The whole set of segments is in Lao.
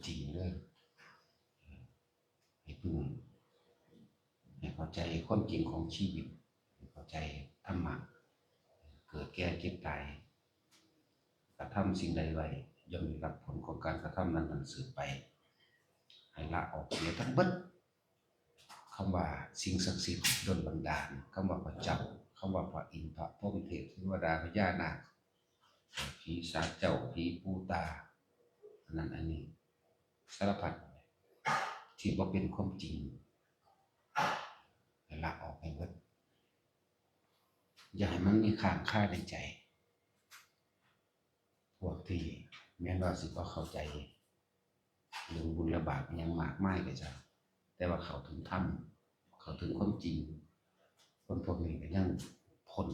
ຈິງເດີ ໃຫ້ເພິ່ງ ໃຫ້ເຂົ້າໃຈຄວາມຈິງຂອງຊີວິດ ໃຫ້ເຂົ້າໃຈທຳມະ ເກີດແກ່ເຈັບຕາຍ ກະທຳສິ່ງໃດໄວ້ ຍ່ອມໄດ້ຮັບຜົນຂອງການກະທຳນັ້ນໆສືບໄປ ໃຫ້ລະອອກເສຍທັງເບິດ ຄຳວ່າສິ່ງສັກສິດດົນບັນດານ ຄຳວ່າພະເຈົ້າ ຄຳວ່າພະອິນ ພະພົມ ເທບ ເທວະດາ ພະຍານາກ ຜີສາງເຈົ້າ ຜີປູຕາ ອັນນັ້ນອັນນີ້ ສາລະພັດທີ່ບໍ່ເປັນຄວາມຈິງ ໃຫ້ລະອອກໃຫ້ເບິດ ຢ່າໃຫ້ມັນມີຄ້າງຄາໃນໃຈ. ພວກທີ່ແມ່ນວ່າຊິບໍ່ເຂົ້າໃຈເລື່ອງບຸນແລະບາບອີ່ຫຍັງມາກມາຍກໍຊ່າງ ແຕ່ວ່າເຂົ້າເຖິງທຳ ເຂົ້າເຖິງຄວາມຈິງ ຄົນພວກນີ້ກໍຍັງພົ້ນ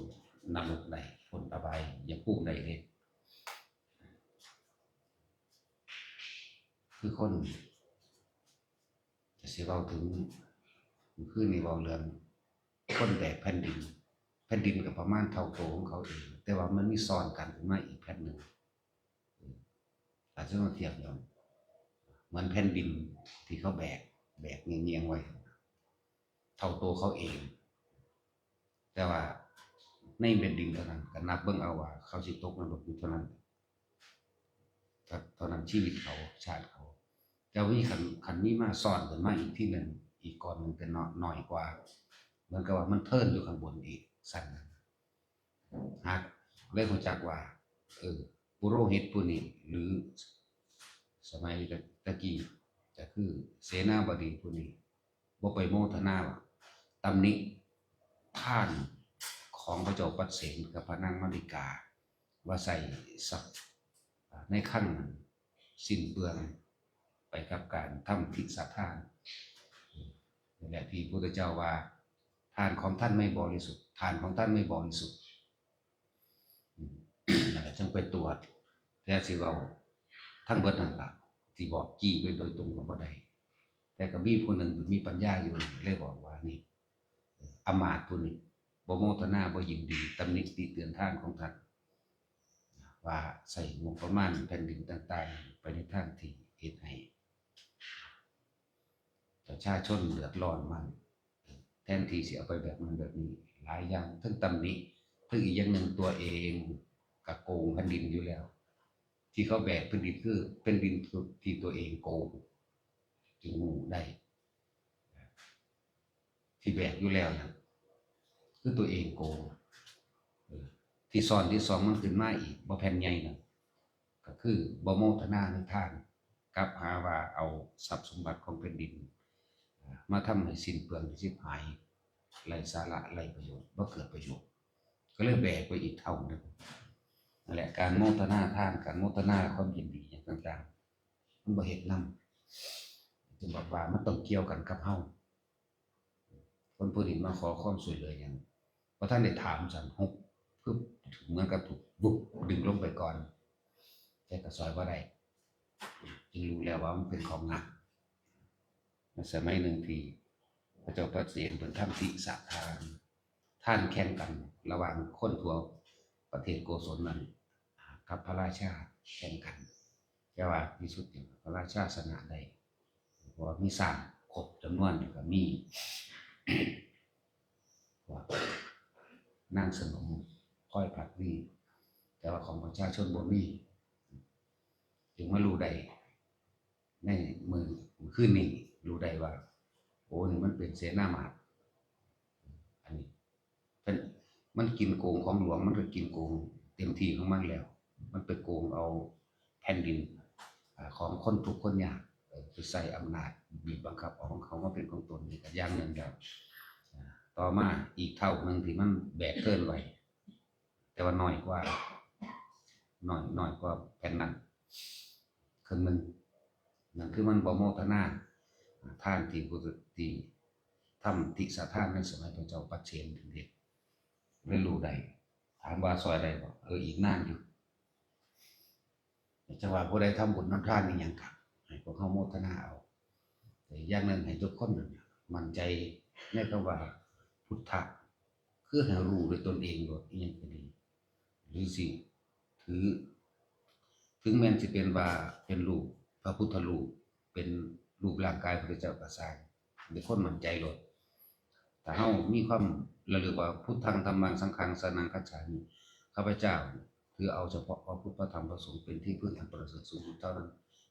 ນະລົກໄດ້ ພົ້ນອະບາຍຍະພູມໄດ້ເດ້. ຄືຄົນ ຈະຊິເວົ້າເຖິງ ມື້ຄືນນີ້ເວົ້າເລື່ອງຄົນແບກແຜ່ນດິນ ແຜ່ນດິນກໍປະມານເທົ່າໂຕຂອງເຂົາເອງ ແຕ່ວ່າມັນມີຊ້ອນກັນຂຶ້ນມາອີກແຜ່ນໜຶ່ງ ອາດຈະມາທຽບເອົາ ເໝືອນແຜ່ນດິນທີ່ເຂົາແບກ ແບກງຽງໆໄວ້ ເທົ່າໂຕເຂົາເອງ ແຕ່ວ່າໃນແຜ່ນດິນເທົ່ານັ້ນ ກໍນັບເບິ່ງເອົາວ່າເຂົາຊິຕົກນະລົກຢູ່ເທົ່ານັ້ນ ເທົ່ານັ້ນຊີວິດເຂົາ ຊາດເຂົາ. ແຕ່ວ່າມີ ຄັນ ຄັນມີມາຊ້ອນຂຶ້ນມາອີກທີໜຶ່ງ ອີກກ້ອນໜຶ່ງ ແຕ່ນ້ອຍ ນ້ອຍກວ່າ ເໝືອນກັບວ່າມັນເທີນຢູ່ຂ້າງບົນອີກຊັ້ນໜຶ່ງ ຫາກເລີຍຮູ້ຈັກວ່າ ເອີ ປຸໂຣຫິດຜູ້ນີ້ ຫຼື ສະໄໝແຕ່ ແຕ່ກີ້ ກໍຄືເສນາບໍດີຜູ້ນີ້ ບໍ່ໄປໂມທະນາ ຕຳໜິທານຂອງພະເຈົ້າປັດເສນກັບພະນາງມາລິກາ ວ່າໃຊ້ຊັບໃນຄັງນັ້ນສິ້ນເປືອງໄປກັບການທຳທິສະທານ. ນີ້ແຫຼະທີ່ພຸດທະເຈົ້າວ່າ ທານຂອງທ່ານໄມ່ບໍລິສຸດ ທານຂອງທ່ານໄມ່ບໍລິສຸດ. ອືມ ແລ້ວກໍຈັ່ງໄປຕວດ ແຕ່ຊິເວົ້າທັງເບິດນັ້ນລະ ຊິບອກຈີ້ໄປໂດຍຕົງກໍບໍ່ໄດ້ ແຕ່ກໍມີຜູ້ໜຶ່ງທີ່ມີປັນຍາຢູ່ ເລີຍບອກວ່າ ນີ້ ອາມາດຜູ້ນີ້ບໍ່ໂມທະນາ ບໍ່ຍິນດີ ຕຳໜິຕິເຕືອນທານຂອງທ່ານ ວ່າໃຊ້ງົບປະມານແຜ່ນດິນຕ່າງໆ ໄປໃນທາງທີ່ເຮັດໃຫ້ ປະຊາຊົນເດືອດຮ້ອນມາ ແທນທີ່ຊິເອົາໄປແບບນັ້ນແບບນີ້ ຫຼາຍຢ່າງ ເຖິງຕຳໜິ ເຖິງອີກຢ່າງໜຶ່ງ ຕົວເອງກະໂກງແຜ່ນດິນຢູ່ແລ້ວ ທີ່ເຂົາແບກແຜ່ນດິນ ຄືແຜ່ນດິນທີ່ຕົວເອງໂກງ ຈຶ່ງຮູ້ໄດ້ ທີ່ແບກຢູ່ແລ້ວນະ ຄືຕົວເອງໂກງ ເອີ ທີ່ຊ້ອນທີ່ສອງມັນຂຶ້ນມາອີກ ບໍ່ແຜ່ນໃຫຍ່ນະ ກໍຄືບໍ່ໂມທະນາໃນທານ ກັບຫາວ່າເອົາຊັບສົມບັດຂອງແຜ່ນດິນ ມາທຳໃຫ້ສິ້ນເປືອງ ຊິບຫາຍ ໄຮ້ສາລະ ໄຮ້ປະໂຫຍດ ບໍ່ເກີດປະໂຫຍດ ກໍເລີຍແບກໄປອີກເທົ່າໜຶ່ງ. ນັ້ນແຫຼະ ການໂມທະນາທານ ການໂມທະນາຄວາມຍິນດີຫຍັງຕ່າງໆ ມັນບໍ່ເຮັດນຳ ຈຶ່ງບອກວ່າມັນຕ້ອງກ່ຽວກັນກັບເຮົາ. ຄົນຜູ້ນີ້ມາຂໍຄວາມຊ່ວຍເຫຼືອຫຍັງ ບໍ່ທັນໄດ້ຖາມຊ້ຳ ຮຸບ ປຶບ ເໝືອນກັບຖືກ ວຸບ ດຶງລົງໄປກ່ອນ ແຕ່ກໍຊ່ອຍບໍ່ໄດ້ ຈຶ່ງຮູ້ແລ້ວວ່າມັນເປັນຂອງງາມ. ໃນສະໄໝໜຶ່ງທີ່ພະເຈົ້າປະເສນເພິ່ນທຳທິສະທານ ທານແຂ່ງກັນລະຫວ່າງຄົນທົ່ວປະເທດໂກສົນນັ້ນ ກັບພະລາຊາແຂ່ງກັນ ແຕ່ວ່າທີ່ສຸດນີ້ພະລາຊາຊະນະໄດ້ ເພາະວ່າມີຊ້າງຄົບຈຳນວນ ແລ້ວກໍມີພວກນາງສະໜົມຄອຍພັດວີ ແຕ່ວ່າຂອງປະຊາຊົນບໍ່ມີ ຈຶ່ງມາຮູ້ໄດ້ໃນມື້ ມື້ຄືນນີ້ ຮູ້ໄດ້ວ່າ ໂອ້ ນີ້ມັນເປັນເສນາມາດ ອັນນີ້ ເພິ່ນ ມັນກິນໂກງຂອງຫຼວງ ມັນກໍກິນໂກງເຕັມທີ່ຂອງມັນແລ້ວ ມັນໄປໂກງເອົາແຜ່ນດິນ ອາ ຂອງຄົນທຸກຄົນຍາກ ເອີ ໄປໃຊ້ອຳນາດບີບບັງຄັບເອົາຂອງເຂົາມາເປັນຂອງຕົນ ນີ້ກໍຢ່າງໜຶ່ງແລ້ວ. ອາ ຕໍ່ມາອີກເທົ່າໜຶ່ງທີ່ມັນແບກເທີນໄວ້ ແຕ່ວ່ານ້ອຍກວ່າ ນ້ອຍ ນ້ອຍກວ່າແຜ່ນນັ້ນເຄິ່ງໜຶ່ງ ນັ້ນຄືມັນບໍ່ໂມທະນາ ອາ ທານທີ່ຜູ້ທີ່ທຳທິສະທານໃນສະໄໝພະເຈົ້າປັດເສນເພິ່ນເຮັດ ເລີຍຮູ້ໄດ້. ຖາມວ່າຊ່ອຍໄດ້ບໍ່? ເອີ ອີກນານຢູ່. ຈະວ່າຜູ້ໃດທຳບຸນທຳທານອີ່ຫຍັງ ກໍໃຫ້ພວກເຮົາໂມທະນາເອົາ. ແຕ່ຢ່າງໜຶ່ງໃຫ້ທຸກຄົນໝັ້ນໃຈໃນຄຳວ່າພຸດທະ ຄືໃຫ້ຮູ້ດ້ວຍຕົນເອງໂລດ ອີ່ຫຍັງກໍດີ ຫຼືຊິຖື ເຖິງແມ່ນຊິເປັນວ່າເປັນຮູບພະພຸດທະຮູບ ເປັນຮູບຮ່າງກາຍພະພຸດທະເຈົ້າກໍຊ່າງ, ເປັນຄົນໝັ້ນໃຈໂລດ. ຖ້າເຮົາມີຄວາມລະລຶກວ່າ ພຸດທັງ ທຳມັງ ສັງຄັງ ສະຣະນັງ ຄັດສາມິ, ຂ້າພະເຈົ້າຖືເອົາສະເພາະພະພຸດ ພະທຳ ພະສົງ ເປັນທີ່ເພິ່ງອັນປະເສີດສູງສຸດເທົ່ານັ້ນ,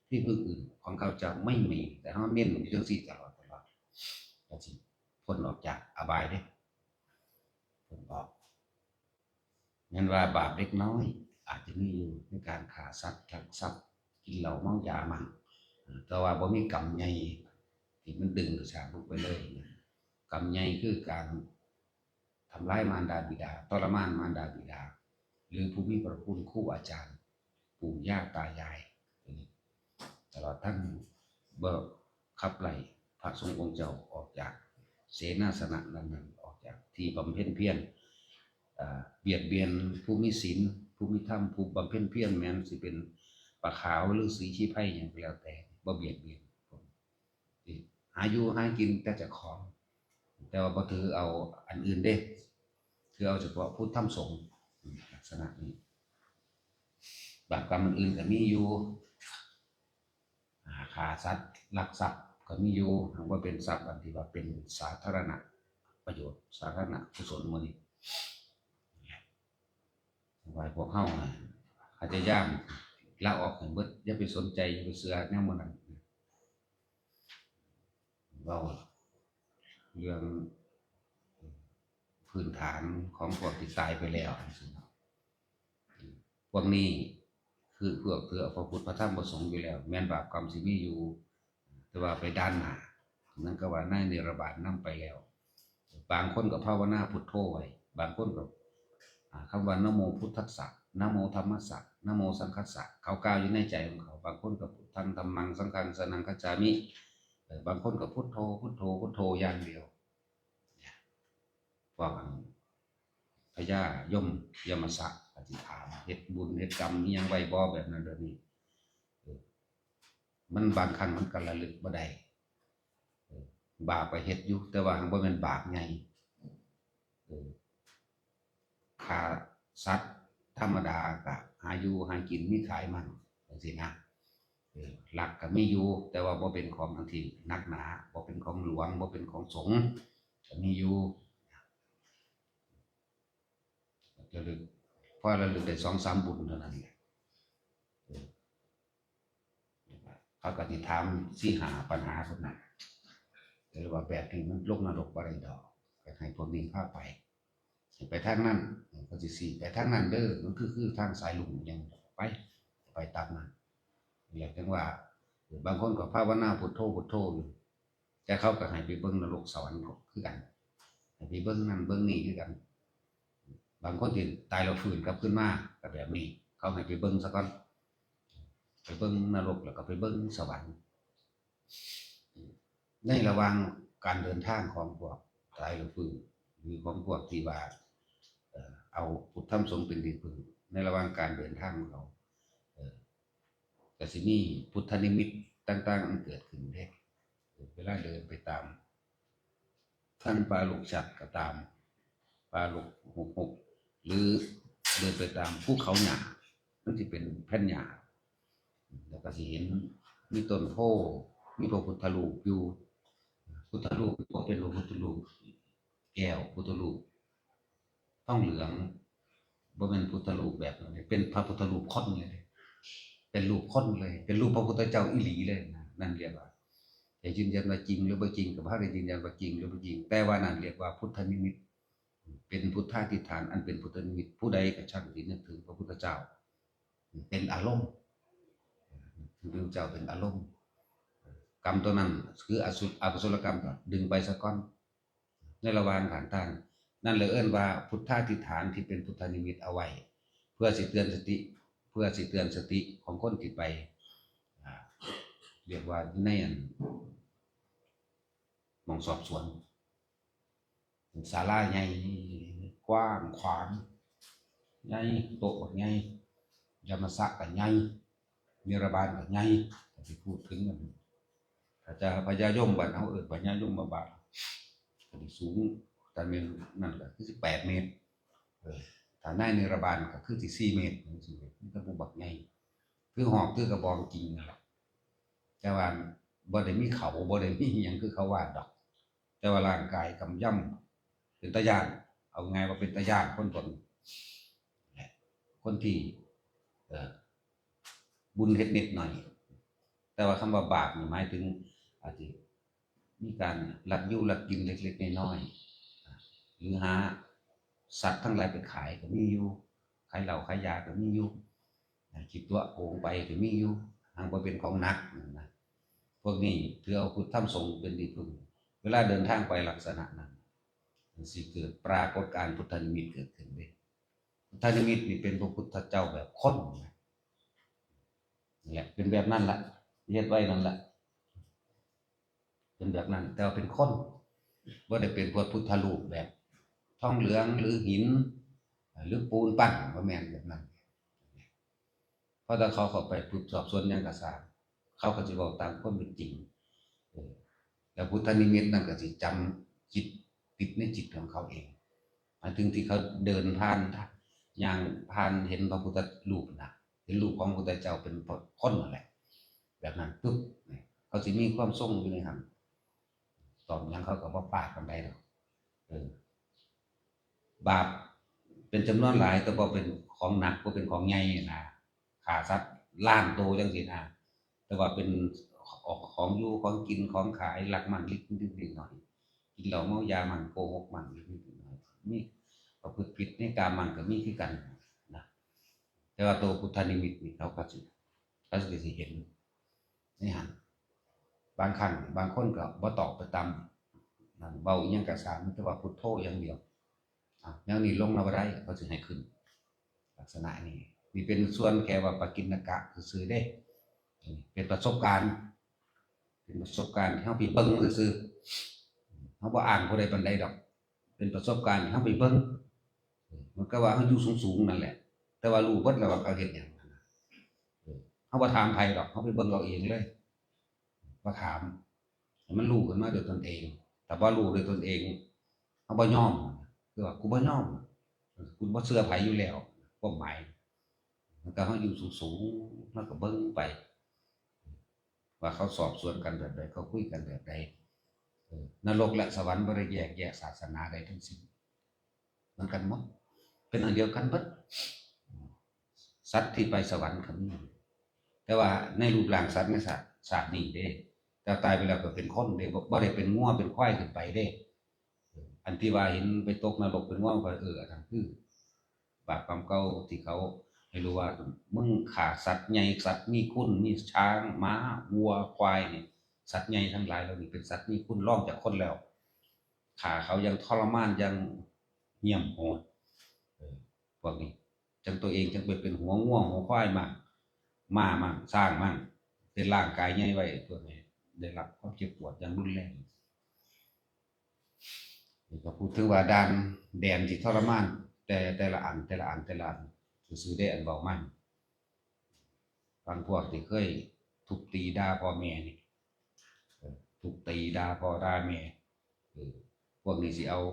ທີ່ເພິ່ງອື່ນຂອງຂ້າພະເຈົ້າໄມ່ມີ. ແຕ່ເຮົາເນັ້ນຢູ່ຈັ່ງຊີ້ຕະຫຼອດ, ຕະຫຼອດ, ກໍຊິພົ້ນອອກຈາກອະບາຍເດ້, ພົ້ນອອກ. ແມ່ນວ່າບາບເລັກນ້ອຍອາດຈະມີຢູ່ໃນການຂ້າສັດ, ລັກຊັບ, ກິນເຫຼົ້າເມົາຢາໝັ້ງ, ແຕ່ວ່າບໍ່ມີກຳໃຫຍ່ທີ່ມັນດຶງກະຊາກລົງໄປເລີຍ. ກຳໃຫຍ່ຄືການທຳລາຍມານດາບິດາ, ທໍລະມານມານດາບິດາ ຫຼື ຜູ້ມີພະຄຸນຄູອາຈານ, ປູ່ຍ່າຕາຍາຍ, ຕະຫຼອດທັງບໍ່ຂັບໄລ່ພະສົງອົງເຈົ້າອອກຈາກເສນາສະນະນັ້ນໆ, ອອກຈາກທີ່ບຳເພັນພຽນ, ອາ, ບຽດບຽນຜູ້ມີສິນ, ຜູ້ມີທຳ, ຜູ້ບຳເພັນພຽນ, ແມ່ນຊິເປັນປາຂາວ ຫຼື ສີຊີໄພ ຫຍັງກໍແລ້ວແຕ່, ບໍ່ບຽດບຽນ. ຫາຢູ່ຫາກິນແຕ່ເຈົ້າຂອງ, ແຕ່ວ່າບໍ່ຖືເອົາອັນອື່ນເດ້, ຖືເອົາສະເພາະພຸດທຳສົງ, ລັກສະນະນີ້. ບາບກຳອັນອື່ນກໍມີຢູ່, ອາ, ຂ້າສັດ, ລັກຊັບກໍມີຢູ່, ຫາກວ່າເປັນຊັບອັນທີ່ວ່າເປັນສາທາລະນະປະໂຫຍດ, ສາທາລະນະກຸສົນໝູ່ນີ້. ວ່າພວກເຮົານະ ພະຍາຍາມລາອອກໃຫ້ເບິດ, ຢ່າໄປສົນໃຈ, ຢ່າໄປເຊື່ອແນວໝູ່ນັ້ນ. ເວົ້າເລື່ອງພື້ນຖານຂອງພວກທີ່ຕາຍໄປແລ້ວຈັ່ງຊີ້ເນາະ. ພວກນີ້ຄືພວກຖືເອົາພະພຸດ ພະທຳ ພະສົງຢູ່ແລ້ວ, ແມ່ນບາບກຳຊິມີຢູ່, ແຕ່ວ່າໄປດ່ານໜ້າ, ນັ້ນກໍວ່າໃນນິລະບານນຳໄປແລ້ວ. ບາງຄົນກໍພາວະນາພຸດໂທໄວ້, ບາງຄົນກໍ ອາ, ຄຳວ່າ ນະໂມພຸດທັດສະ, ນະໂມທຳມັດສະ, ນະໂມສັງຄັດສະ, ເຂົາກ່າວຢູ່ໃນໃຈຂອງເຂົາ. ບາງຄົນກໍ ພຸດທັງ ທຳມັງ ສັງຄັງ ສະຣະນັງ ຄັດສາມິ, ເອີ, ບາງຄົນກໍ ພຸດໂທ ພຸດໂທ ພຸດໂທ ຢ່າງດຽວ. ພວກອັນພະຍາຍົມ ຍະມະຊະ ອະທິຖານ ເຮັດບຸນເຮັດກຳອີ່ຫຍັງໄວ້ບໍ່ ແບບນັ້ນແບບນີ້. ເອີ ມັນບາງຄັ້ງມັນກໍລະລຶກບໍ່ໄດ້. ເອີ ບາບກໍເຮັດຢູ່ ແຕ່ວ່າມັນບໍ່ແມ່ນບາບໃຫຍ່. ເອີ ຂ້າສັດທຳມະດາກໍຫາຢູ່ຫາກິນ ມີຂາຍມັນ ຈັ່ງຊີ້ນະ. ເອີ ລັກກໍມີຢູ່ ແຕ່ວ່າບໍ່ເປັນຂອງອັນທີ່ໜັກໜາ, ບໍ່ເປັນຂອງຫຼວງ, ບໍ່ເປັນຂອງສົງ, ກໍມີຢູ່. ລະລຶກ ພໍລະລຶກໄດ້ສອງສາມບຸນເທົ່ານັ້ນແຫຼະ. ເອີ ເຂົາກໍຊິຖາມສີ່ຫ້າບັນຫາຄົນນັ້ນ ແຕ່ວ່າແບບນີ້ມັນລົງນະລົກບໍ່ໄດ້ດອກ, ກໍໃຫ້ພວກນີ້ພາໄປ, ໃຫ້ໄປທາງນັ້ນ, ເຂົາຊິຊີ້ໄປທາງນັ້ນເດີ, ມັນຄື ຄືທາງສາຍລຸງຫຍັງ, ໄປ, ໄປຕາມນັ້ນ. ແລ້ວຈັ່ງວ່າ ບາງຄົນກໍພາວະນາພຸດໂທ ພຸດໂທຢູ່, ແຕ່ເຂົາກໍໃຫ້ໄປເບິ່ງນະລົກສະຫວັນຄືກັນ, ໃຫ້ໄປເບິ່ງນັ້ນເບິ່ງນີ້ຄືກັນ. ບາງຄົນທີ່ຕາຍແລ້ວຟື້ນກັບຄືນມາກໍແບບນີ້, ເຂົາໃຫ້ໄປເບິ່ງສາກ່ອນ, ໄປເບິ່ງນະລົກ ແລ້ວກໍໄປເບິ່ງສະຫວັນ. ໃນລະຫວ່າງການເດີນທາງຂອງພວກຕາຍແລ້ວຟື້ນ ຫຼື ຂອງພວກທີ່ວ່າ ເອີ ເອົາພຸດທຳສົງເປັນທີ່ເພິ່ງ, ໃນລະຫວ່າງການເດີນທາງຂອງເຂົາ ເອີ ກໍຊິມີພຸດທະນິມິດຕ່າງໆອັນເກີດຂຶ້ນເດ້. ເວລາເດີນໄປຕາມທາງປ່າລົກຊັດກໍຕາມ, ປ່າລົກຮົກໆ ຫຼື ເດີນໄປຕາມພູເຂົາຫຍ້າ, ມັນຊິເປັນແຜ່ນຫຍ້າ, ແລ້ວກໍຊິເຫັນມີຕົ້ນໂພ, ມີພະພຸດທະຮູບຢູ່. ພຸດທະຮູບກໍເປັນພະພຸດທະຮູບແກ້ວ, ພຸດທະຮູບ ທອງເຫຼືອງ, ບໍ່ແມ່ນພຸດທະຮູບແບບນັ້ນເດ້, ເປັນພະພຸດທະຮູບຄົນເລີຍເດ້, ເປັນຮູບຄົນເລີຍ, ເປັນຮູບພະພຸດທະເຈົ້າອີ່ຫຼີເລີຍນະ. ນັ້ນຮຽກວ່າ ຈະຢືນຢັນວ່າຈິງຫຼືບໍ່ຈິງ ກໍບໍ່ທັນໄດ້ຢືນຢັນວ່າຈິງຫຼືບໍ່ຈິງ, ແຕ່ວ່ານັ້ນຮຽກວ່າພຸດທະນິມິດ, ເປັນພຸດທາທິຖານອັນເປັນພຸດທະນິມິດ. ຜູ້ໃດກໍຊ່າງທີ່ນຶກເຖິງພະພຸດທະເຈົ້າເປັນອາລົມ, ພະພຸດທະເຈົ້າເປັນອາລົມ, ກຳຕົວນັ້ນຄືອະສຸ ອະກຸສົລະກຳ ກໍດຶງໄປສາກ່ອນ. ໃນລະຫວ່າງການທາງນັ້ນ ເລີຍເອີ້ນວ່າພຸດທາທິຖານທີ່ເປັນພຸດທະນິມິດເອົາໄວ້ ເພື່ອຊິເຕືອນສະຕິ, ເພື່ອຊິເຕືອນສະຕິຂອງຄົນທີ່ໄປ ອາ ຮຽກວ່າຢູ່ໃນອັນ ໝ່ອງສອບສວນ. ເປັນສາລາໃຫຍ່ ກວ້າງຂວາງ ໃຫຍ່, ໂຕະບັກໃຫຍ່, ຍະມະຊະກໍໃຫຍ່, ນິລະບານກໍໃຫຍ່. ຖ້າຊິພູດເຖິງນັ້ນ ພະຍາ ພະຍາຍົມ ບ້ານເຮົາເອີ້ນພະຍາຍົມມະບາດ ກໍຊິສູງ, ຖ້າແມ່ນນັ້ນກໍຄືຊິແປດເມດ, ເອີ ຖ້າໃນນິລະບານກໍຄືຊິສີ່ເມດ ຈັ່ງຊີ້. ມັນກໍບໍ່ບັກໃຫຍ່ ຄືຫອກ ຄືກະບອງກິງນັ້ນແຫຼະ. ແຕ່ວ່າ ບໍ່ໄດ້ມີເຂົາ ບໍ່ໄດ້ມີຫຍັງຄືເຂົາວ່າດອກ ແຕ່ວ່າຮ່າງກາຍກຳຢຳ ເປັນຕາຢ້ານ ເອົາງ່າຍວ່າເປັນຕາຢ້ານຄົນຕົນ ແລະ ຄົນທີ່ ເອີ ບຸນເຮັດນິດໜ້ອຍ ແຕ່ວ່າຄຳວ່າບາບນີ້ໝາຍເຖິງ ອາດຈະມີການລັກຢູ່ລັກກິນເລັກໆນ້ອຍໆ ຫຼືຫາສັດທັງຫຼາຍໄປຂາຍກໍມີຢູ່ ຂາຍເຫຼົ້າຂາຍຢາກໍມີຢູ່ ອາ ຂີ້ຕົວະໂກງໄປກໍມີຢູ່ ຫາກບໍ່ເປັນຂອງໜັກນະ ພວກນີ້ຖືເອົາພຸດທຳສົງເປັນທີ່ເພິ່ງ ເວລາເດີນທາງໄປລັກສະນະນັ້ນ ມັນຊິເກີດປາກົດການພຸດທະນິມິດເກີດຂຶ້ນເດ້ ພຸດທະນິມິດນີ້ເປັນພະພຸດທະເຈົ້າແບບຄົນນະ ນັ້ນແຫຼະ ເປັນແບບນັ້ນລະ ເຮັດໄວ້ນັ້ນລະ ເປັນແບບນັ້ນ ແຕ່ວ່າເປັນຄົນ ບໍ່ໄດ້ເປັນພະພຸດທະຮູບແບບທອງເຫຼືອງ ຫຼືຫີນ ຫຼືປູນປັ້ນ ບໍ່ແມ່ນແບບນັ້ນ ເພາະຖ້າເຂົາເຂົ້າໄປປຶບສອບສວນຫຍັງກໍຊ່າງ ເຂົາກໍຊິເວົ້າຕາມຄວາມເປັນຈິງ ເອີ ແລ້ວພຸດທະນິມິດນັ້ນກໍຊິຈຳຈິດ ຕິດໃນຈິດຂອງເຂົາເອງ ໝາຍເຖິງທີ່ເຂົາເດີນຜ່ານ ຍ່າງຜ່ານເຫັນພະພຸດທະຮູບນະ ເຫັນຮູບຂອງພະພຸດທະເຈົ້າເປັນຄົນນັ້ນແຫຼະ ແບບນັ້ນປຶບ ເຂົາຊິມີຄວາມຊົງຢູ່ໃນຫັ້ນ ຕອບຫຍັງເຂົາກໍບໍ່ປາກປານໃດດອກ ເອີ ບາບເປັນຈຳນວນຫຼາຍ ແຕ່ບໍ່ເປັນຂອງໜັກ ບໍ່ເປັນຂອງໃຫຍ່ນະ ຂ້າສັດລ້ານໂຕຈັ່ງຊີ້ນະ ແຕ່ວ່າເປັນຂອງຢູ່ ຂອງກິນ ຂອງຂາຍ ລັກໝັ້ນລິກໆນ້ອຍໆ ກິນເຫຼົ້າເມົາຢາໝັ້ນ ໂກຫົກໝັ້ນລິກໆນ້ອຍໆ ມີປະພຶດຜິດໃນກາມໝັ້ນກໍມີຄືກັນນະ ແຕ່ວ່າໂຕພຸດທະນິມິດນີ້ເຂົາກໍຊິ ເຂົາກໍຊິເຫັນໃນຫັ້ນ ບາງຄັ້ງບາງຄົນກໍບໍ່ຕອບໄປຕາມນັ້ນ ເວົ້າອີ່ຫຍັງກໍຊ່າງ ມີແຕ່ວ່າພຸດໂທຢ່າງດຽວ ອາ ແນວນີ້ລົງມາບໍ່ໄດ້ ເຂົາຊິໃຫ້ຂຶ້ນ ລັກສະນະນີ້ ນີ້ເປັນສ່ວນແຄ່ວ່າປະກິນນະກະຊື່ໆເດ້ ເປັນປະສົບການ ເປັນປະສົບການທີ່ເຮົາໄປເບິ່ງຊື່ໆ ເຮົາບໍ່ອ້າງຜູ້ໃດປານໃດດອກ ເປັນປະສົບການທີ່ເຮົາໄປເບິ່ງ ມັນກໍວ່າເຮົາຢູ່ສູງໆນັ້ນແຫຼະ ແຕ່ວ່າຮູ້ເບິດແລ້ວວ່າເຂົາເຮັດຫຍັງ ເຮົາບໍ່ຖາມໃຜດອກ ເຮົາໄປເບິ່ງເອົາເອງເລີຍ ບໍ່ຖາມ ໃຫ້ມັນຮູ້ຂຶ້ນມາດ້ວຍຕົນເອງ ຖ້າບໍ່ຮູ້ດ້ວຍຕົນເອງ ເຮົາບໍ່ຍອມ ຄືວ່າ ກູບໍ່ຍອມ ກູບໍ່ເຊື່ອໃຜຢູ່ແລ້ວ ຄວາມໝາຍ ມັນກໍເຮົາຢູ່ສູງໆ ເຮົາກໍເບິ່ງໄປ ວ່າເຂົາສອບສວນກັນແບບໃດ ເຂົາຄຸຍກັນແບບໃດ ເອີ ນະລົກ ແລະ ສະຫວັນບໍ່ໄດ້ແຍກແຍະສາສະໜາໃດທັງສິ້ນ ເໝືອນກັນໝົດ ເປັນອັນດຽວກັນເບິດ ສັດທີ່ໄປສະຫວັນກໍມີ ແຕ່ວ່າໃນຮູບຮ່າງສັດໃນຊາດ ຊາດນີ້ເດ້ ແຕ່ຕາຍໄປແລ້ວກໍເປັນຄົນເດ້ ບໍ່ ບໍ່ໄດ້ເປັນງົວເປັນຄວາຍຂຶ້ນໄປເດ້ ອັນທີ່ວ່າເຫັນໄປຕົກນະລົກເປັນງົວກໍ ເອີ ອັນນັ້ນຄືບາບກຳເກົ່າທີ່ເຂົາໃຫ້ຮູ້ວ່າ ມຶງຂ້າສັດໃຫຍ່ ສັດມີຄຸນ ມີຊ້າງ ມ້າ ວັວ ຄວາຍນີ້ ສັດໃຫຍ່ທັງຫຼາຍເຫຼົ່ານີ້ເປັນສັດມີຄຸນ ລອງຈາກຄົນແລ້ວ ຂ້າເຂົາຢ່າງທໍລະມານ ຢ່າງຫ້ຽມໂຫດ ເອີ ພວກນີ້ ຈັ່ງຕົວເອງຈັ່ງໄປເປັນຫົວງົວຫົວຄວາຍໝັ້ງ ມ້າໝັ້ງ ຊ້າງໝັ້ງ ເປັນຮ່າງກາຍໃຫຍ່ໄວ້ ເພື່ອໃຫ້ໄດ້ຮັບຄວາມເຈັບປວດຢ່າງຮຸນແຮງ. ນີ້ກໍເຖິງວ່າດ່ານແດນທີ່ທໍລະມານ ແຕ່ ແຕ່ລະອັນ ແຕ່ລະອັນ ແຕ່ລະອັນ ຊື່ໆເດ້ ອັນເວົ້າມານີ້ ບາງພວກທີ່ເຄີຍທຸບຕີດ່າພໍ່ແມ່ນີ້ ເອີ ທຸບຕີດ່າພໍ່ດ່າແມ່ ເອີ ພວກນີ້ຊິເອົາ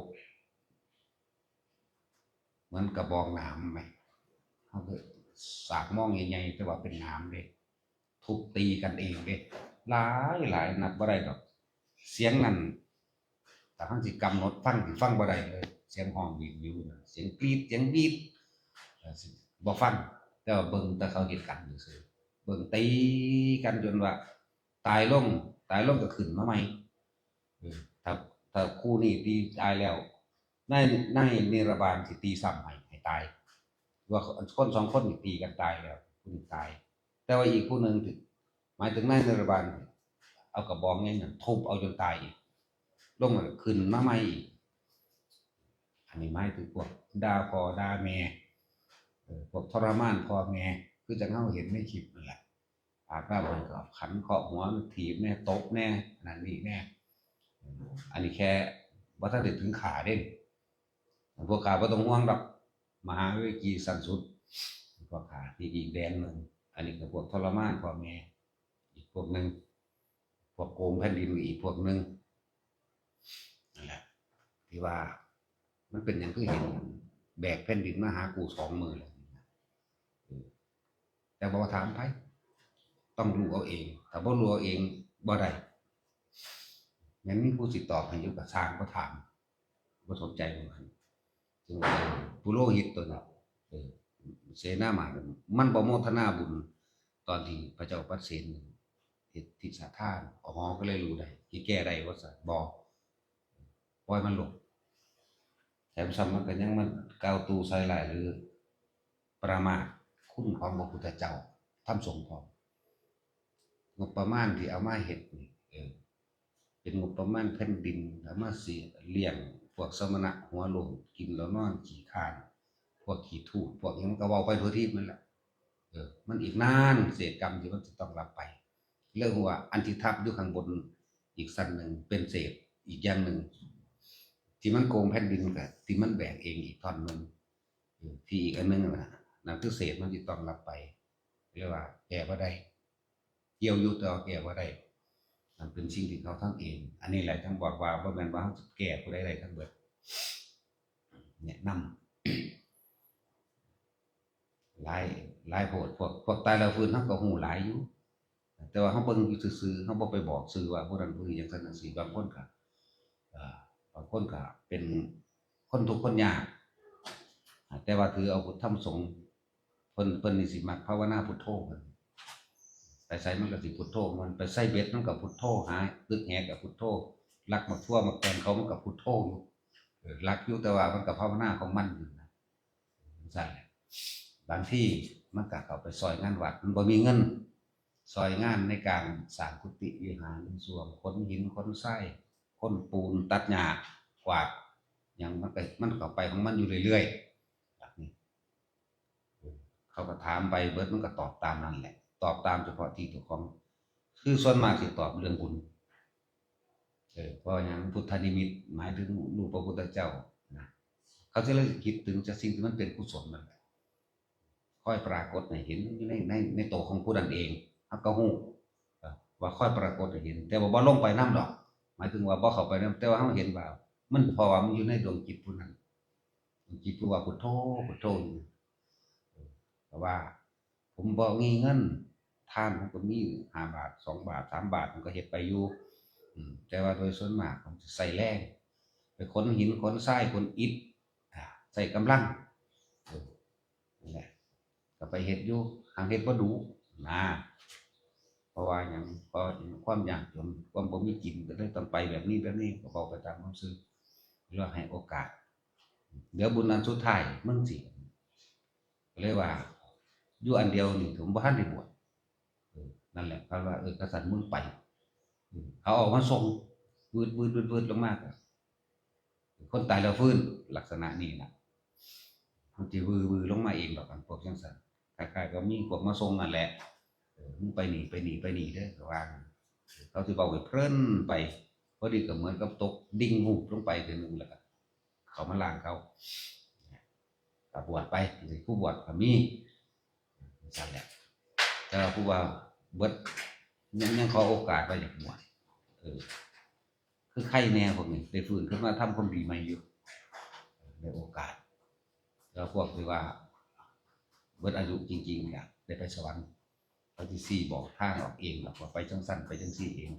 ເໝືອນກະບອງໜາມແມ ເຮົາກໍສາກມອງໃຫຍ່ໆ ແຕ່ວ່າເປັນໜາມເດ້ ທຸບຕີກັນເອງເດ້ ຫຼາຍໆ ນັບບໍ່ໄດ້ດອກ ສຽງນັ້ນ ຖ້າເຮົາຊິກຳນົດຟັງ ຊິຟັງບໍ່ໄດ້ເລີຍ ສຽງຮ້ອງວິວໆ ສຽງກຣີດ ສຽງຫວີດ ເອີ ຊິບໍ່ຟັງ ແຕ່ວ່າເບິ່ງແຕ່ເຂົາເຮັດກັນຊື່ໆ ເບິ່ງຕີກັນຈົນວ່າຕາຍລົງ ຕາຍລົງກໍຂຶ້ນມາໃໝ່ ເອີ ຖ້າ ຖ້າຄູ່ນີ້ຕີຕາຍແລ້ວ ນາຍ ນາຍນິລະບານຊິຕີຊ້ຳໃຫ້ ໃຫ້ຕາຍ ວ່າຄົນສອງຄົນນີ້ຕີກັນຕາຍແລ້ວ ຜູ້ໜຶ່ງຕາຍ ແຕ່ວ່າອີກຜູ້ໜຶ່ງ ໝາຍເຖິງນາຍນິລະບານ ເອົາກະບອງໃຫຍ່ນັ້ນທຸບເອົາຈົນຕາຍອີກ ລົງແລ້ວກໍຂຶ້ນມາໃໝ່ອີກ ອັນນີ້ໝາຍເຖິງພວກດ່າພໍ່ດ່າແມ່ ເອີ ພວກທໍລະມານພໍ່ແມ່ ຄືຈັ່ງເຮົາເຫັນໃນຄລິບນັ້ນແຫຼະ ອາບນ້ຳໃຫ້ກໍຂັນເຄາະຫົວ ຖີບແດ່ ຕົບແດ່ ອັນນັ້ນນີ້ແດ່ ອັນນີ້ແຄ່ບໍ່ທັນໄດ້ເຖິງຂ້າເດ້ ພວກຂ້າບໍ່ຕ້ອງຫ່ວງດອກ ມະຫາວິກິຊັ້ນສຸດ ພວກຂ້າທີ່ອີກແດນໜຶ່ງ ອັນນີ້ກໍພວກທໍລະມານພໍ່ແມ່ ອີກພວກໜຶ່ງ ພວກໂກງແຜ່ນດິນກໍອີກພວກໜຶ່ງ ນັ້ນແຫຼະ ທີ່ວ່າມັນເປັນຫຍັງຄືເຫັນແບກແຜ່ນດິນມາຫາກູສອງມື້ແລ້ວ ເອີ ແຕ່ບໍ່ວ່າຖາມໃຜ ຕ້ອງຮູ້ເອົາເອງ ຖ້າບໍ່ຮູ້ເອົາເອງບໍ່ໄດ້ ແມ່ນມີຜູ້ຊິຕອບໃຫ້ຢູ່ກໍຊ່າງ ບໍ່ຖາມ ບໍ່ສົນໃຈເຂົາຫັ້ນ. ເຊິ່ງວ່າ ເອີ ປຸໂລຫິດຕົວນັ້ນ ເອີ ເສນາມາດ ມັນບໍ່ໂມທະນາບຸນຕອນທີ່ພະເຈົ້າປັດເສນເຮັດທິດສາທານ ອໍ ກໍເລີຍຮູ້ໄດ້ ຊິແກ້ໄດ້ວ່າຊັ້ນ. ບໍ່ ປ່ອຍມັນໂລດ. ແຖມຊ້ຳມັນກໍຍັງມາກ່າວຕູ່ໃສ່ຮ້າຍ ຫຼື ປະມາດຄຸນຂອງພະພຸດທະເຈົ້າ ທຳສົງພ້ອມ. ງົບປະມານທີ່ເອົາມາເຮັດນີ້ ເອີ ເປັນງົບປະມານແຜ່ນດິນ ເອົາມາຊິລ້ຽງພວກສະມະນະຫົວໂລ້ນ ກິນແລ້ວນອນຂີ້ຄ້ານ ພວກຂີ້ທູດ ພວກຫຍັງ ມັນກໍເວົ້າໄປທົ່ວທີບນັ້ນແຫຼະ. ເອີ ມັນອີກນານ ເສດກຳທີ່ມັນຈະຕ້ອງຮັບໄປ. ເລື່ອງວ່າອັນທີ່ທັບຢູ່ຂ້າງບົນອີກຊັ້ນໜຶ່ງ ເປັນເສດອີກຢ່າງໜຶ່ງ ທີ່ມັນໂກງແຜ່ນດິນ ກໍທີ່ມັນແບກເອງອີກທ່ອນໜຶ່ງ ເອີ ທີ່ອີກອັນໜຶ່ງນັ້ນນະ ນັ້ນຄືເສດມັນທີ່ຕ້ອງຮັບໄປ. ເອີ້ນວ່າແກ້ບໍ່ໄດ້ ກ່ຽວຢູ່ ແຕ່ວ່າແກ້ບໍ່ໄດ້. ມັນເປັນສິ່ງທີ່ເຂົາທຳເອງ. ອັນນີ້ແຫຼະ ຈັ່ງບອກວ່າບໍ່ແມ່ນວ່າເຮົາຈະແກ້ຜູ້ໃດໄດ້ທັງເບິດ. ແນະນຳ ຫຼາຍ ຫຼາຍໂພດ. ພວກ ພວກຕາຍແລ້ວຟື້ນ ເຮົາກໍຮູ້ຫຼາຍຢູ່ ແຕ່ວ່າເຮົາເບິ່ງຢູ່ຊື່ໆ ເຮົາບໍ່ໄປບອກຊື່ວ່າຜູ້ນັ້ນຜູ້ນີ້ ຈັ່ງຊັ້ນຈັ່ງຊີ້. ບາງຄົນກໍ ເອີ ບາງຄົນກໍເປັນຄົນທຸກຄົນຍາກ ແຕ່ວ່າຖືເອົາພຸດທຳສົງ ເພິ່ນ ເພິ່ນນີ້ຊິມັກພາວະນາພຸດໂທ. ເພິ່ນໄປໃສມັນກໍຊິພຸດໂທ ມັນໄປໃສ່ເບັດມັນກໍພຸດໂທ ຫາຕຶກແຫກໍພຸດໂທ ລັກໝາກຖົ່ວໝາກແຕງເຂົາ ມັນກໍພຸດໂທຢູ່. ເອີ ລັກຢູ່ ແຕ່ວ່າມັນກໍພາວະນາຂອງມັນຢູ່ນະ. ຈັ່ງຊັ້ນແຫຼະ ບາງທີມັນກໍເຂົ້າໄປຊ່ອຍງານວັດ ມັນບໍ່ມີເງິນ ຊ່ອຍງານໃນການສ້າງກຸຕິວິຫານ ໃນຊ່ວງຂົນຫີນຂົນຊາຍ ຂົນປູນ ຕັດຫຍ້າ ກວາດຫຍັງ ມັນກໍ ມັນເຂົ້າໄປຂອງມັນຢູ່ເລື້ອຍໆ ແບບນີ້. ເອີ ເຂົາກໍຖາມໄປເບິດ ມັນກໍຕອບຕາມນັ້ນແຫຼະ ຕອບຕາມສະເພາະທີ່ເຈົ້າຂອງ ຄືສ່ວນມາກຊິຕອບເລື່ອງບຸນ. ເອີ ເພາະຫຍັງ? ພຸດທະນິມິດ ໝາຍເຖິງຮູບພະພຸດທະເຈົ້ານະ ເຂົາຈະເລີຍຄິດເຖິງແຕ່ສິ່ງທີ່ມັນເປັນກຸສົນນັ້ນແຫຼະ ຄອຍປາກົດໃຫ້ເຫັນຢູ່ໃນ ໃນ ໃນໂຕຂອງຜູ້ນັ້ນເອງ. ເຮົາກໍຮູ້ ເອີ ວ່າຄອຍປາກົດໃຫ້ເຫັນ ແຕ່ວ່າບໍ່ລົງໄປນຳດອກ ໝາຍເຖິງວ່າບໍ່ເຂົ້າໄປນຳ ແຕ່ວ່າເຮົາເຫັນວ່າມັນ ເພາະວ່າມັນຢູ່ໃນດວງຈິດຜູ້ນັ້ນ ດວງຈິດຜູ້ວ່າພຸດໂທ ພຸດໂທຢູ່. ເອີ ເພາະວ່າ ຜົມບໍ່ມີເງິນ ທານຜົມກໍມີຫ້າບາດ ສອງບາດ ສາມບາດ ຜົມກໍເຮັດໄປຢູ່ ອືມ ແຕ່ວ່າໂດຍສ່ວນມາກຜົມຈະໃຊ້ແຮງ ໄປຂົນຫີນຂົນຊາຍ ຂົນອິດ ອາ ໃຊ້ກຳລັງ ເອີ ນັ້ນແຫຼະ ກໍໄປເຮັດຢູ່ ຫາກເຮັດບໍ່ດຸນະ. ເພາະວ່າຫຍັງ? ເພາະຄວາມຍາກຈົນ ຄວາມບໍ່ມີກິນ ກໍເລີຍຕ້ອງໄປແບບນີ້ ແບບນີ້ ກໍເວົ້າໄປຕາມຄວາມຊື່ ຫຼືວ່າໃຫ້ໂອກາດ ເຫຼືອບຸນອັນສຸດທ້າຍ ມຶງຊິ ກໍເລີຍວ່າ ຢູ່ອັນດຽວນີ້ ຜົມບໍ່ທັນໄດ້ບວດ. ເອີ ນັ້ນແຫຼະ ເຂົາວ່າ ເອີ ກະສັນມຶງໄປ ເຂົາເອົາມາສົ່ງ ວືດໆໆໆ ລົງມາ ກໍຄົນຕາຍແລ້ວຟື້ນ ລັກສະນະນີ້ນະ ມັນຊິວືໆລົງມາເອງດອກ ອັນພວກຈັ່ງຊັ້ນ ຄ້າຍໆກັບມີພວກມາສົ່ງນັ້ນແຫຼະ ເອີ ມຶງໄປນີ້ ໄປນີ້ ໄປນີ້ເດີ ກໍວ່າ ເຂົາຊິເວົ້າໃຫ້ເພີນໄປ ພໍດີກໍເໝືອນກັບຕົກດິ່ງຫູບລົງໄປເທື່ອໜຶ່ງ ແລ້ວກໍ ເຂົາມາລ້າງເຂົາ ກໍບວດໄປ ຜູ້ບວດກໍມີ ຈັ່ງຊັ້ນແຫຼະ ແຕ່ວ່າຜູ້ວ່າເບິດ ຍັງ ຍັງຂໍໂອກາດວ່າຢາກບວດ ເອີ ຄືໃຄແດ່ພວກນີ້ ໄດ້ຟື້ນຂຶ້ນມາທຳຄວາມດີໃໝ່ຢູ່ ໄດ້ໂອກາດ ແລ້ວພວກທີ່ວ່າເບິດອາຍຸຈິງໆ ຢາກໄດ້ໄປສະຫວັນ ເຂົາຊິຊີ້ບອກທາງອອກເອງ ແລ້ວກໍໄປຈັ່ງຊັ້ນ ໄປຈັ່ງຊີ້ເອງ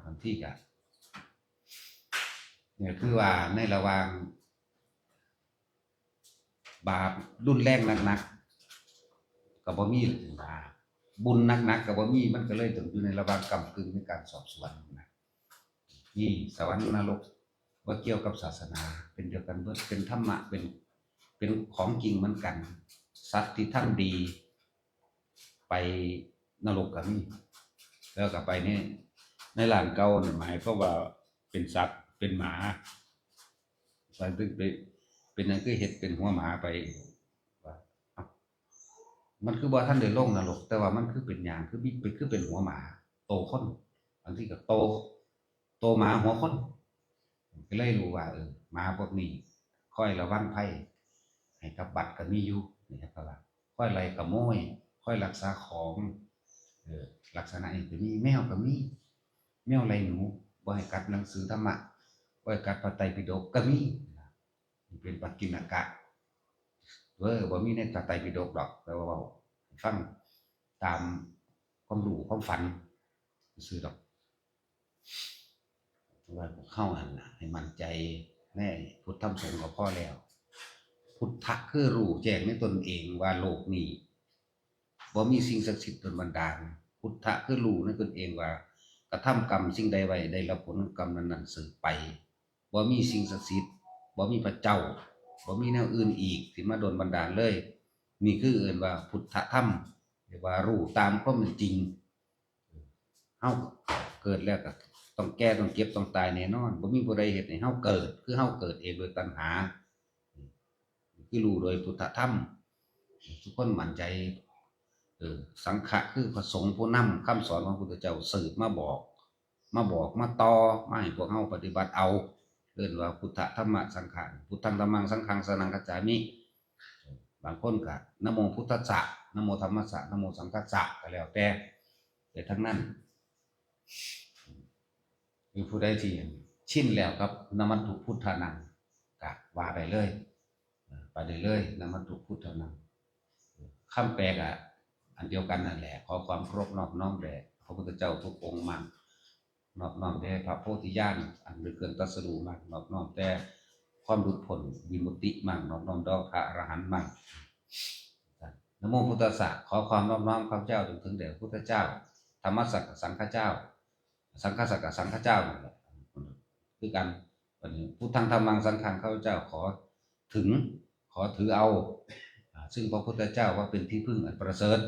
ບາງທີກໍ ນີ້ຄືວ່າໃນລະຫວ່າງບາບຮຸນແຮງໜັກໆກໍບໍ່ມີ ຫຼືວ່າບຸນໜັກໆກໍບໍ່ມີ ມັນກໍເລີຍຕ້ອງຢູ່ໃນລະຫວ່າງກ້ຳກຶ່ງໃນການສອບສວນນະ ມີສະຫວັນນະລົກ ບໍ່ກ່ຽວກັບສາສະໜາ ເປັນດຽວກັນເບິດ ເປັນທຳມະ ເປັນ ເປັນຂອງຈິງເໝືອນກັນ ສັດທີ່ທຳດີ ໄປນະລົກກໍມີ ແລ້ວກໍໄປໃນ ໃນລ້ານເກົ່ານັ້ນ ໝາຍຄວາມວ່າເປັນສັດ ເປັນໝາ ສັດເປັນ ເປັນຫຍັງຄືເຮັດເປັນຫົວໝາໄປ ວ່າ ເອົ້າ ມັນຄືບໍ່ທັນໄດ້ລົງນະລົກ ແຕ່ວ່າມັນຄືເປັນຫຍັງ ຄືມີ ຄືເປັນຫົວໝາ ໂຕຄົນ ບາງທີກໍໂຕ ໂຕໝາຫົວຄົນ ກໍເລີຍຮູ້ວ່າ ເອີ ໝາພວກນີ້ຄອຍລະວັງໄພໃຫ້ກັບວັດກໍມີຢູ່ ນີ້ເຂົາວ່າ ຄອຍໄລ່ຂະໂມຍ ຄອຍລັກສາຂອງ ເອີ ລັກສະນະນີ້ກໍມີ ແມວກໍມີ ແມວໄລ່ໜູ ບໍ່ໃຫ້ກັດໜັງສືທຳມະ ບໍ່ໃຫ້ກັດພະໄຕປິດົກກໍມີ ນີ້ເປັນປັກກິນນະກະ ເອີ ບໍ່ມີໃນພະໄຕປິດົກດອກ ແຕ່ວ່າເວົ້າໃຫ້ຟັງຕາມຄວາມຮູ້ຄວາມຝັນຊື່ໆດອກ. ວ່າພວກເຮົາຫັ້ນນະ ໃຫ້ໝັ້ນໃຈໃນພຸດທຳສົງກໍພໍແລ້ວ. ພຸດທະຄືຮູ້ແຈ້ງໃນຕົນເອງວ່າໂລກນີ້ບໍ່ມີສິ່ງສັກສິດດົນບັນດານ. ພຸດທະຄືຮູ້ໃນຕົນເອງວ່າກະທຳກຳສິ່ງໃດໄວ້ ໄດ້ຮັບຜົນຂອງກຳນັ້ນໆສືບໄປ. ບໍ່ມີສິ່ງສັກສິດ, ບໍ່ມີພະເຈົ້າ, ບໍ່ມີແນວອື່ນອີກທີ່ມາດົນບັນດານເລີຍ. ນີ້ຄືເອີ້ນວ່າພຸດທະທຳ, ເອີ້ນວ່າຮູ້ຕາມຄວາມເປັນຈິງ. ເຮົາເກີດແລ້ວກໍຕ້ອງແກ່, ຕ້ອງເຈັບ, ຕ້ອງຕາຍແນ່ນອນ. ບໍ່ມີຜູ້ໃດເຮັດໃຫ້ເຮົາເກີດ, ຄືເຮົາເກີດເອງໂດຍຕັນຫາ. ຄືຮູ້ໂດຍພຸດທະທຳ. ທຸກຄົນໝັ້ນໃຈ, ເອີ, ສັງຄະຄືພະສົງຜູ້ນຳຄຳສອນຂອງພະພຸດທະເຈົ້າສືບມາບອກ, ມາບອກ, ມາຕໍ່, ມາໃຫ້ພວກເຮົາປະຕິບັດເອົາ. ເອີ້ນວ່າພຸດທະທຳມະສັງຄະ, ພຸດທັງທຳມັງສັງຄັງສະນັງຄະຈາມິ. ບາງຄົນກໍນະໂມພຸດທັດສະ, ນະໂມທຳມັດສະ, ນະໂມສັງຄັດສະ ກໍແລ້ວແຕ່, ແຕ່ທັງນັ້ນ ຫຼືຜູ້ໃດທີ່ຊິນແລ້ວກັບນະມັດຖຸພຸດທານັງ ກໍວ່າໄດ້ເລີຍ, ໄປໄດ້ເລີຍ, ນະມັດຕຸພຸດທານັງ. ຄຳແປກໍອັນດຽວກັນນັ້ນແຫຼະ, ຂໍຄວາມເຄົາລົບນອບນ້ອມແດ່ພະພຸດທະເຈົ້າທຸກອົງມັງ, ນອບນ້ອມແດ່ພະໂພທິຍານອັນເປັນເຄື່ອງຕັດສະຮູ້ມັງ, ນອບນ້ອມແຕ່ຄວາມຫຼຸດພົ້ນວິມຸດຕິມັງ, ນອບນ້ອມຕໍ່ພະອະລະຫັນມັງ. ນະໂມພຸດທັດສະ, ຂໍຄວາມນອບນ້ອມຂ້າພະເຈົ້າຈົງເຖິງແດ່ພະພຸດທະເຈົ້າ, ທຳມະສັກກະສັງຄະເຈົ້າ, ສັງຄະສັກກະສັງຄະເຈົ້ານັ້ນແຫຼະ. ຄືກັນ, ບັດນີ້ ພຸດທັງທຳມັງສັງຄັງ ຂ້າພະເຈົ້າຂໍເຖິງ, ຂໍຖືເອົາ, ອາ, ຊຶ່ງພະພຸດທະເຈົ້າວ່າເປັນທີ່ເພິ່ງອັນປະເສີດ.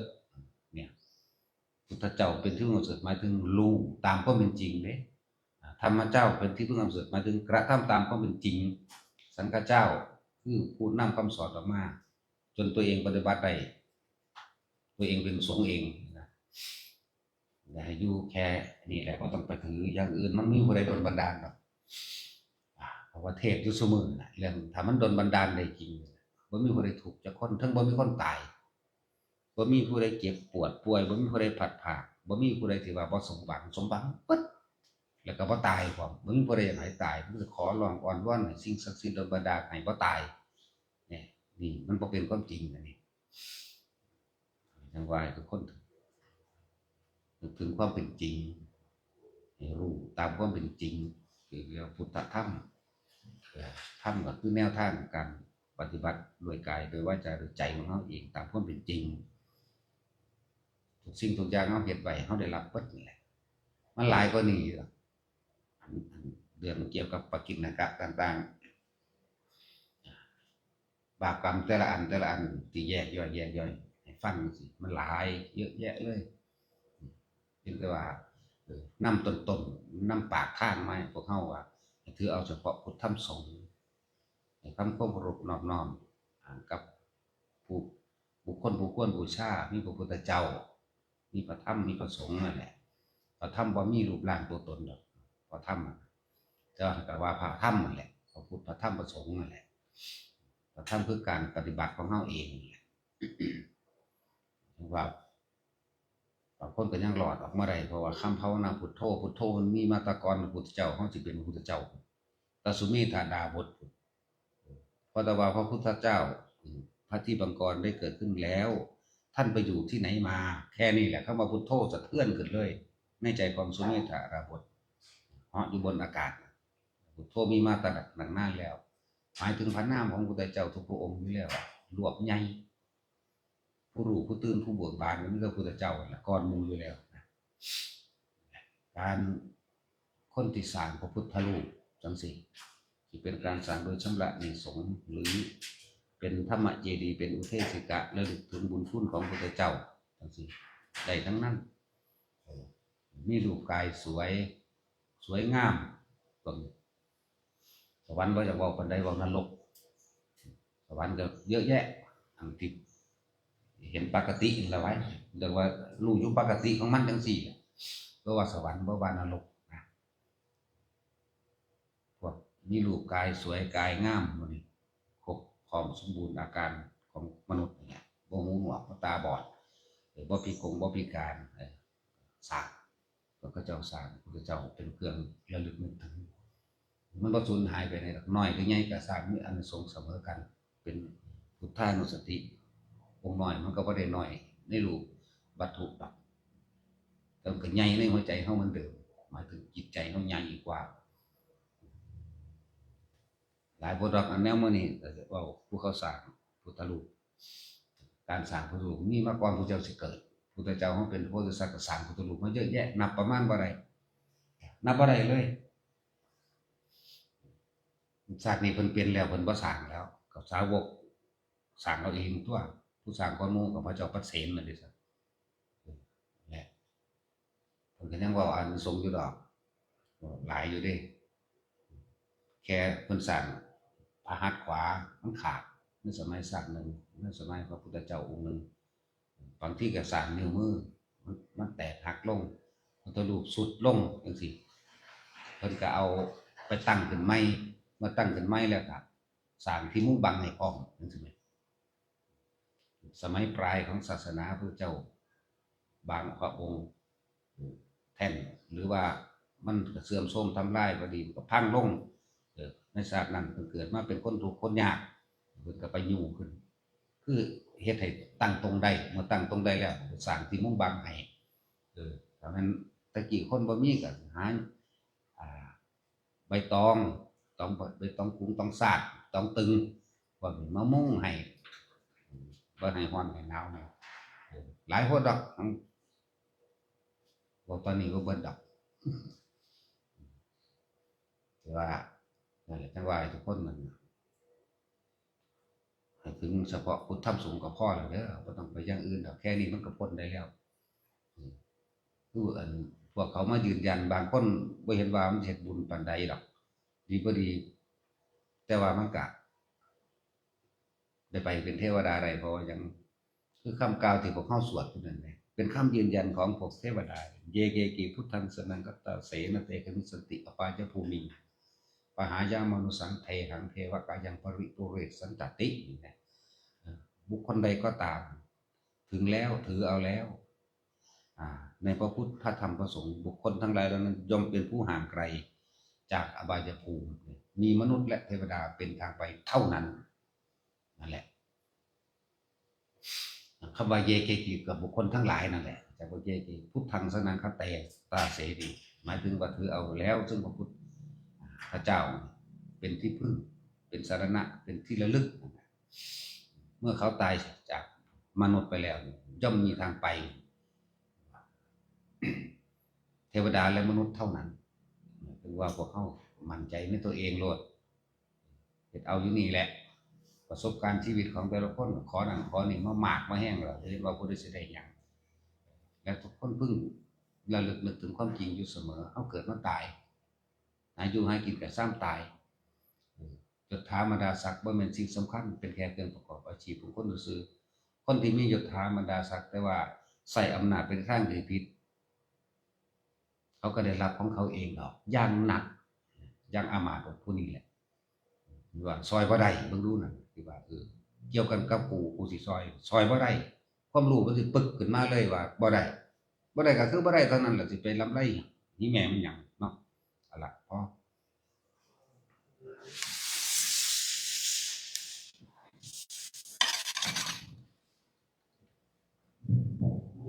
ເນຍ ພຸດທະເຈົ້າເປັນທີ່ເພິ່ງອັນປະເສີດ ໝາຍເຖິງຮູ້ຕາມຄວາມເປັນຈິງເດ້. ອາ, ທຳມະເຈົ້າເປັນທີ່ເພິ່ງອັນປະເສີດ ໝາຍເຖິງກະທຳຕາມຄວາມເປັນຈິງ. ສັງຄະເຈົ້າຄືຜູ້ນຳຄຳສອນອອກມາ ຈົນຕົວເອງປະຕິບັດໄດ້, ຕົວເອງເປັນສົງເອງນະ. ແລະ ໃຫ້ຢູ່ແຄ່ນີ້ແຫຼະ, ບໍ່ຕ້ອງໄປຖືຢ່າງອື່ນ, ມັນມີຜູ້ໃດດົນບັນດານດອກ. ອາ, ເພາະວ່າເທດຢູ່ຊຸມື້ນະ, ເລື່ອງຖ້າມັນດົນບັນດານໄດ້ຈິງ, ບໍ່ມີຜູ້ໃດທຸກຈັກຄົນ, ເຖິງບໍ່ມີຄົນຕາຍ, ບໍ່ມີຜູ້ໃດເຈັບປວດປ່ວຍ, ບໍ່ມີຜູ້ໃດພັດພາກ, ບໍ່ມີຜູ້ໃດທີ່ວ່າບໍ່ສົມຫວັງ, ສົມຫວັງເບິດ ແລ້ວກໍບໍ່ຕາຍພ້ອມ. ບໍ່ມີຜູ້ໃດຢາກໃຫ້ຕາຍ, ມີແຕ່ຂໍຮ້ອງອ້ອນວອນໃຫ້ສິ່ງສັກສິດດົນບັນດານໃຫ້ບໍ່ຕາຍ. ນີ້, ນີ້ມັນບໍ່ເປັນຄວາມຈິງອັນນີ້. ຈັ່ງວ່າໃຫ້ທຸກຄົນນຶກເຖິງຄວາມເປັນຈິງ, ໃຫ້ຮູ້ຕາມຄວາມເປັນຈິງ, ຄືເລື່ອງພຸດທະທຳ. ທຳກໍຄືແນວທາງການປະຕິບັດດ້ວຍກາຍ, ດ້ວຍວາຈາ, ດ້ວຍໃຈຂອງເຮົາເອງຕາມຄວາມເປັນຈິງ. ທຸກສິ່ງທຸກຢ່າງເຮົາເຮັດໄວ້, ເຮົາໄດ້ຮັບເບິດນັ້ນແຫຼະ. ມັນຫຼາຍກວ່ານີ້ຢູ່ດອກ. ອັນ, ອັນເລື່ອງກ່ຽວກັບປາກິນນະກະຕ່າງໆ, ບາບກຳແຕ່ລະອັນ, ແຕ່ລະອັນທີ່ແຍກຍ່ອຍ, ແຍກຍ່ອຍໃຫ້ຟັງຈັ່ງຊີ້, ມັນຫຼາຍເຍອະແຍະເລີຍ. ພຽງແຕ່ວ່າ, ເອີ, ນຳຕົ້ນໆ, ນຳປາກທາງມາໃຫ້ພວກເຮົາວ່າ ໃຫ້ຖືເອົາສະເພາະພຸດທຳສົງ, ໃຫ້ທຳຄວາມເຄົາລົບນອບນ້ອມ, ອາ, ກັບຜູ້, ບຸກຄົນຜູ້ຄວນບູຊາ, ມີພະພຸດທະເຈົ້າ, ມີພະທຳ, ມີພະສົງນັ້ນແຫຼະ. ພະທຳບໍ່ມີຮູບຮ່າງຕົວຕົນດອກ, ພະທຳ, ແຕ່ວ່າກໍວ່າພະທຳນັ້ນແຫຼະ, ພະພຸດ, ພະທຳ, ພະສົງນັ້ນແຫຼະ. ພະທຳຄືການປະຕິບັດຂອງເຮົາເອງນັ້ນແຫຼະ. ເຖິງວ່າບາງຄົນກໍຍັງລອດອອກມາໄດ້, ເພາະວ່າຄຳພາວະນາພຸດໂທ, ພຸດໂທມັນມີມາແຕ່ກ່ອນພະພຸດທະເຈົ້າ, ເຮົາຊິເປັນພະພຸດທະເຈົ້າ, ຕະສຸເມທະດາບົດ. ເພາະແຕ່ວ່າພະພຸດທະເຈົ້າ, ພະທິບຳກອນໄດ້ເກີດຂຶ້ນແລ້ວ, ທ່ານໄປຢູ່ທີ່ໃດມາ? ແຄ່ນີ້ແຫຼະ, ຄຳວ່າພຸດໂທສະເທືອນຂຶ້ນເລີຍ ໃນໃຈຂອງສຸເມທະດາບົດ, ເຫາະຢູ່ບົນອາກາດ. ພຸດໂທມີມາແຕ່ນານແລ້ວ, ໝາຍເຖິງພະນາມຂອງພະພຸດທະເຈົ້າທຸກພະອົງຢູ່ແລ້ວ, ລວບໃຫຍ່. ຜູ້ຮູ້ຜູ້ຕື່ນຜູ້ເບີກບານກໍມີແຕ່ພຸດທະເຈົ້າຫັ້ນລະ ກ່ອນໝູ່ຢູ່ແລ້ວນະ. ການ, ຄົນທີ່ສ້າງພະພຸດທະຮູບຈັ່ງຊີ້ ຊິເປັນການສ້າງໂດຍຊຳລະໜີ້ສົງ ຫຼື ເປັນທຳມະເຈດີ ເປັນອຸເທສິກະ ລະລຶກເຖິງບຸນຄຸນຂອງພະພຸດທະເຈົ້າຈັ່ງຊີ້ ໄດ້ທັງນັ້ນ. ເອີ, ມີຮູບກາຍສວຍ, ສວຍງາມ, ເບິ່ງ, ສະຫວັນບໍ່ຢາກເວົ້າປານໃດ, ເວົ້ານະລົກ. ສະຫວັນກໍເຍອະແຍະ, ອັນທີ່ເຫັນປະກະຕິນີ້ລະໄວ້, ເອີ້ນວ່າຮູ້ຢູ່ປະກະຕິຂອງມັນຈັ່ງຊີ້ແຫຼະ, ບໍ່ວ່າສະຫວັນ, ບໍ່ວ່ານະລົກນະ. ພວກມີຮູບກາຍສວຍກາຍງາມໝູ່ນີ້ ຄົບພ້ອມສົມບູນອາການຂອງມະນຸດນີ້ແຫຼະ, ບໍ່ຫູໜວກ ບໍ່ຕາບອດ, ບໍ່ພິກົງ ບໍ່ພິການ, ສ້າງ, ພວກເຂົາເຈົ້າສ້າງພະພຸດທະເຈົ້າເປັນເຄື່ອງລະລຶກນຶກເຖິງ. ມັນບໍ່ສູນຫາຍໄປໃນດອກ, ນ້ອຍຫຼືໃຫຍ່ກໍສ້າງມີອານິສົງສະເໝີກັນ, ເປັນພຸດທານຸສະຕິ. ອົງນ້ອຍມັນກໍບໍ່ໄດ້ນ້ອຍໃນຮູບວັດຖຸດອກ, ແຕ່ມັນກໍໃຫຍ່ໃນຫົວໃຈເຮົາເໝືອນເດີມ, ໝາຍເຖິງຈິດໃຈເຮົາໃຫຍ່ກວ່າ. ຫຼາຍໂພດອກ ອັນແນວມື້ນີ້ກໍເວົ້າຜູ້ເຂົາສ້າງພຸດທະຮູບ ການສ້າງພຸດທະຮູບມີມາກ່ອນຜູ້ເຈົ້າຊິເກີດ. ພຸດທະເຈົ້າເຮົາເປັນໂພທິສັດກໍສ້າງພຸດທະຮູບມາເຍອະແຍະ ນັບປະມານບໍ່ໄດ້ ນັບບໍ່ໄດ້ເລີຍ. ຊາດນີ້ເພິ່ນເປັນແລ້ວ ເພິ່ນບໍ່ສ້າງແລ້ວ ກໍສາວົກສ້າງເອົາເອງຕົວະ. ຜູ້ສ້າງກ່ອນໝູ່ກໍພະເຈົ້າປັດເສນນັ້ນເດ້ ແຫຼະ ເພິ່ນກໍຍັງເວົ້າອານິສົງຢູ່ດອກ ຫຼາຍຢູ່ເດ້. ແຄ່ເພິ່ນສ້າງພະຫັດຂວາມັນຂາດໃນສະໄໝຊາດໜຶ່ງ ໃນສະໄໝພະພຸດທະເຈົ້າອົງໜຶ່ງ ບາງທີກໍສ້າງນິ້ວມືມັນ ມັນແຕກຫັກລົງ ພຸດທະຮູບຊຸດລົງຈັ່ງຊີ້ ເພິ່ນກໍເອົາໄປຕັ້ງຂຶ້ນໃໝ່ ເມື່ອຕັ້ງຂຶ້ນໃໝ່ແລ້ວກໍສ້າງທີ່ມຸງບັງໃຫ້ພ້ອມຈັ່ງຊີ້ແມ່ນ. ສະໄໝປາຍຂອງສາສະໜາພະເຈົ້າ ບາງພະອົງແທ່ນ ຫຼືວ່າມັນກໍເສື່ອມໂຊມທຳລາຍ ບໍ່ດີ ມັນກໍພັງລົງ. ເອີ ໃນຊາດນັ້ນເພິ່ນເກີດມາເປັນຄົນທຸກຄົນຍາກ ເພິ່ນກໍໄປຍູ້ຂຶ້ນ ຄືເຮັດໃຫ້ຕັ້ງຕົງໄດ້ ເມື່ອຕັ້ງຕົງໄດ້ແລ້ວ ສ້າງທີ່ມຸງບັງໃຫ້. ເອີ ຖ້າແມ່ນແຕ່ກີ້ຄົນບໍ່ມີກໍຫາ ອ່າ ໃບຕອງ ຕອງ ໃບຕອງກຸງ ຕອງສາດ ຕອງຕຶງ ພວກນີ້ມາມຸງໃຫ້ ບໍ່ໃຫ້ຮ້ອນໃຫ້ໜາວໃຫ້. ເອີ ຫຼາຍໂພດດອກ ເວົ້າຕອນນີ້ບໍ່ເບິດດອກ ແຕ່ວ່າ ນັ້ນແຫຼະ ຈັ່ງວ່າໃຫ້ທຸກຄົນນັ້ນ ໃຫ້ເຖິງສະເພາະພຸດທຳສົງກໍພໍແລ້ວເດີ ບໍ່ຕ້ອງໄປຢ່າງອື່ນດອກ ແຄ່ນີ້ມັນກໍພົ້ນໄດ້ແລ້ວ. ຄືອັນພວກເຂົາມາຢືນຢັນ ບາງຄົນບໍ່ເຫັນວ່າມັນເຮັດບຸນປານໃດດອກ ດີບໍ່ດີ ແຕ່ວ່າມັນກະໄດ້ໄປເປັນເທວະດາໄດ້ ເພາະວ່າຫຍັງ ຄືຄຳກ່າວທີ່ພວກເຮົາສວດຢູ່ນັ້ນແຫຼະ ເປັນຄຳຢືນຢັນຂອງພວກເທວະດາ. Ye keci buddhaṃ saraṇaṃ gatāse, na te gamissanti apāyabhūmiṃ, pahāya mānusaṃ dehaṃ, devakāyaṃ paripūressantīti ນີ້ນະ. ເອີ ບຸກຄົນໃດກໍຕາມ ເຖິງແລ້ວ ຖືເອົາແລ້ວ ອາ ໃນພະພຸດ ພະທຳ ພະສົງ ບຸກຄົນທັງຫຼາຍເຫຼົ່ານັ້ນ ຍ່ອມເປັນຜູ້ຫ່າງໄກຈາກອະບາຍະພູມ ມີມະນຸດ ແລະ ເທວະດາເປັນທາງໄປເທົ່ານັ້ນ. ນັ້ນແຫຼະ ຄຳວ່າ Ye keci ກັບບຸກຄົນທັງຫຼາຍນັ້ນແຫຼະ. ຈະວ່າ Ye keci buddhaṃ saraṇaṃ gatāse ນີ້ ໝາຍເຖິງວ່າຖືເອົາແລ້ວ ເຊິ່ງພະພຸດທະເຈົ້າເປັນທີ່ເພິ່ງ ເປັນສາລະນະ ເປັນທີ່ລະລຶກ. ເມື່ອເຂົາຕາຍຈາກມະນຸດໄປແລ້ວ ຍ່ອມມີທາງໄປ ເທວະດາ ແລະ ມະນຸດເທົ່ານັ້ນ. ຖືວ່າພວກເຮົາໝັ້ນໃຈໃນຕົວເອງໂລດ ເຮັດເອົາຢູ່ນີ້ແຫຼະ. ປະສົບການຊີວິດຂອງແຕ່ລະຄົນ ຂໍນັ້ນຂໍນີ້ມາມາກມາແຮງແລ້ວ ເຫັນວ່າຜູ້ໃດຊິໄດ້ຫຍັງ ແລະ ທຸກຄົນເພິ່ງລະລຶກນຶກເຖິງຄວາມຈິງຢູ່ສະເໝີ. ເຮົາເກີດມາຕາຍ ຫາຢູ່ຫາກິນກໍຊາມຕາຍ. ຍົດຖາບັນດາສັກບໍ່ແມ່ນສິ່ງສຳຄັນ ເປັນແຄ່ເຄື່ອງປະກອບອາຊີບຂອງຄົນຊື່ໆ. ຄົນທີ່ມີຍົດຖາບັນດາສັກ ແຕ່ວ່າໃຊ້ອຳນາດໄປໃນທາງທີ່ຜິດ ເຂົາກໍໄດ້ຮັບຂອງເຂົາເອງດອກ ຢ່າງໜັກ ຢ່າງອາມາດຂອງຜູ້ນີ້ແຫຼະ. ວ່າຊ່ອຍບໍ່ໄດ້ ເບິ່ງດູນັ້ນ ທີ່ວ່າ ເອີ ກ່ຽວກັນກັບກູ ກູຊິຊ່ອຍ ຊ່ອຍບໍ່ໄດ້. ຄວາມຮູ້ມັນຊິປຶກຂຶ້ນມາເລີຍວ່າບໍ່ໄດ້ ບໍ່ໄດ້ກໍຄືບໍ່ໄດ້ເທົ່ານັ້ນແຫຼະ ຊິໄປລຳໄລ ນີ້ແມ່ນຫຍັງເນາະ. ເອົາລະ ພໍ.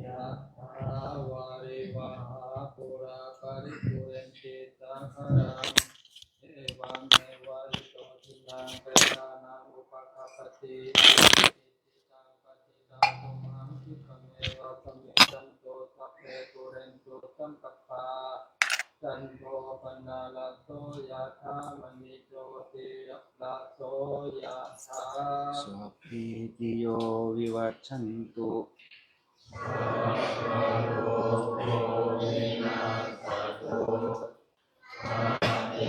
Yathā vārivahā pūrā paripūrenti sāgaraṃ, evameva ito dinnaṃ petānaṃ upakappati. Icchitaṃ patthitaṃ tumhaṃ khippameva samijjhatu, sabbe pūrentu saṅkappā, cando paṇṇaraso yathā, maṇi jotiraso yathā. Sabbītiyo vivajjantu. Sabbarogo vinassatu. Mā te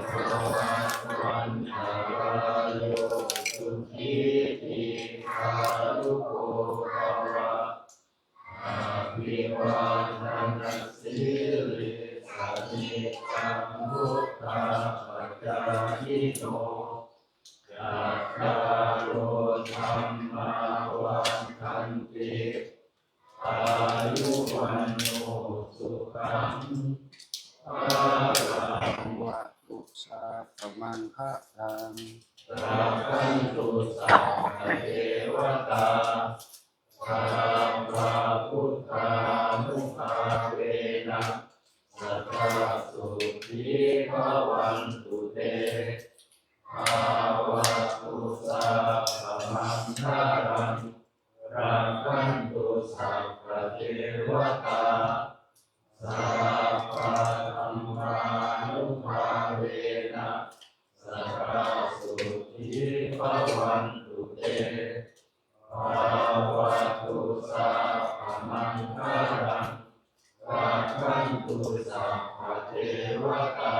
bhavatvantarāyo, sukhī dīghāyuko bhava. Abhivādanasīlissa niccaṃ vuḍḍhāpacāyino, cattāro dhammā vaḍḍhanti, āyu vaṇṇo sukhaṃ balaṃ. Bhavatu sabbamaṅgalaṃ. Rakkhantu sabbadevatā, sabbabuddhānubhāvena, sadā sotthī bhavantu te. ตา สัพพะธัมมานุภาเวนะ สัตตา สุขี ภะวันตุ เต ภะวะตุ สัพพะมังคะลัง รักขันตุ สัพพะเทวะตา